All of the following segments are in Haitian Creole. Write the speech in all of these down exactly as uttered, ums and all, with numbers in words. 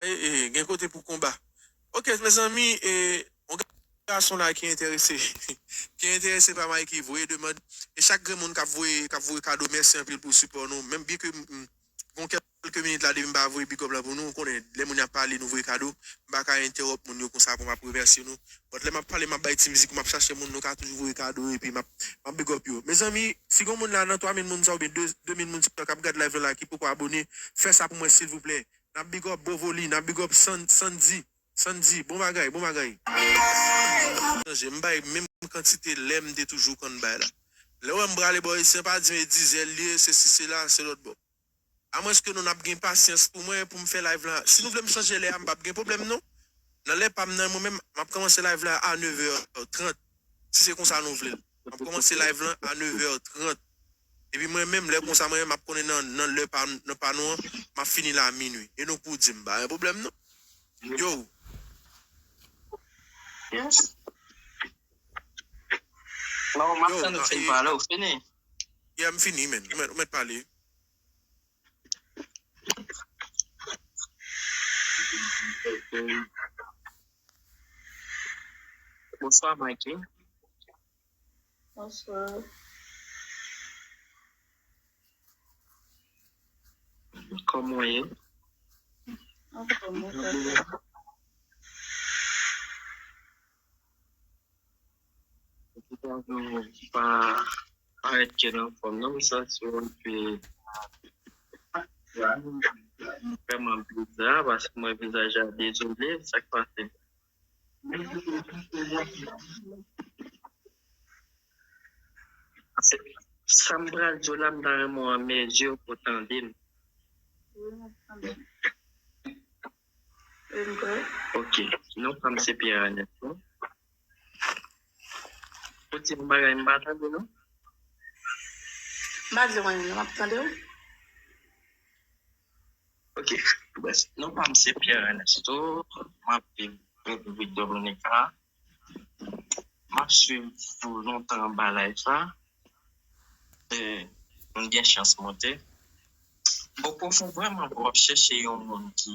e, e, gen kote pou konba. Ok, mezanmi, e, yon gason la ki enterese, ki enterese pa Mikey, voye demann. E chak grenn moun k ap voye, k ap voye kado, mèsi anpil pou sipò nou. Menm byen ke m, m, gon kèlke minit la depi m pa voye big up la pou nou, ou konnen, lè moun y ap pale, nou voye kado, m pa ka entèwòp moun yo konsa pou m ap remèsye nou. But lè m ap pale, m ap bay ti mizik, ou m ap chache moun, nou ka toujou voye kado, epi m ap, m ap big up yo. Mezanmi, si gon moun la nan twa mil moun sa oubyen de, de mil moun sa k ap gad live la ki poko abone, fè sa pou mwen silvouplè. N ap big up Bovoli, n ap big up San-, Sandy. Sandy, bon bagay, bon bagay. Chanje, m bay menm kantite lè m te toujou konn bay la. Lè w wè m prale bò isi an, pa di m e dizè l ye, se si se la, se lòt bò. Amwenske nou n ap gen pasyans pou mwen, pou m fè live la. Si nou vle m chanje lè a, m p ap gen pwoblèm non. Nan lè pa m nan, mwen menm, m ap kòmanse live la a nèv è trant. Si se konsa nou vle l. M ap kòmanse live lan a nèv è trant. Epi mwen menm, lè konsa, mwen menm, m ap konnen nan, nan lè pa, nan pa nou an, m ap fini la a minui. E nou pou di m, pa gen pwoblèm non. Yo. Yes. Non, m ap tann ou fin pale, ou fini? Yeah, m fini, men. Ou mèt, ou mèt pale. Bonswa, Mikey. Bonswa. Kòman w ye? Anfòm, anfòm. Ou pa parèt ke nan fòm non, m santi w anpe vrèman biza, paske mwen vizaj la dezole, sa k pase? Sa m pral di w la, m ta renmen w an mezi pou w tande m. Ok, non pa m se Pierre Ernest non. Ou di m bagay m pa tande non. M pa di w anyen non, m ap tande w. Ok, bref, non pa m se Pierre Ernesto, m ap viv Repiblik Dominika. M ap swiv w lontan anba live la. E, m gen chans monte. Bon, pwofon, vrèman, w ap chèche yon moun ki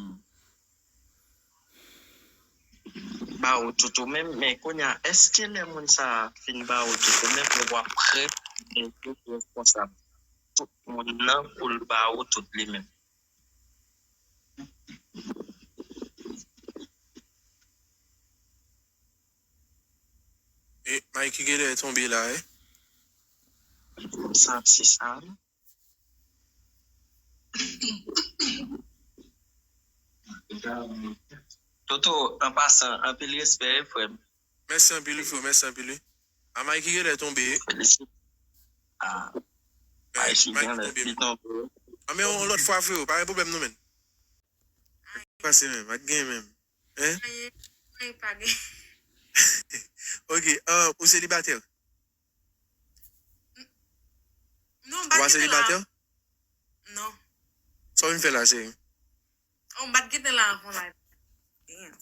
ba ou tout ou menm, men kounye a, èske lè moun sa a fin ba ou tout ou menm, ou ap prè pou responsab tout moun nan pou l ba ou tout li menm? E Mikey genlè tonbe la, wi. Sa, se sa. Toto, an pasan, anpil respè, wi, frè m. Mèsi anpil, wi, frè, mèsi anpil, wi. A, Mikey genlè tonbe. Felisite. A, Mikey genlè tonbe. Li tonbe. A, men yon lòt fwa, frè, pa gen pwoblèm, non, menn. Pase menm, pa t gen menm. Hein? Anyen, anyen pa gen. Ok, ah, ou selibatè? Non, m pa t gentan la. Ou pa selibatè? Non. Sa w vin fè la, cheri? Oh, m pa t gentan la avan la. Damn.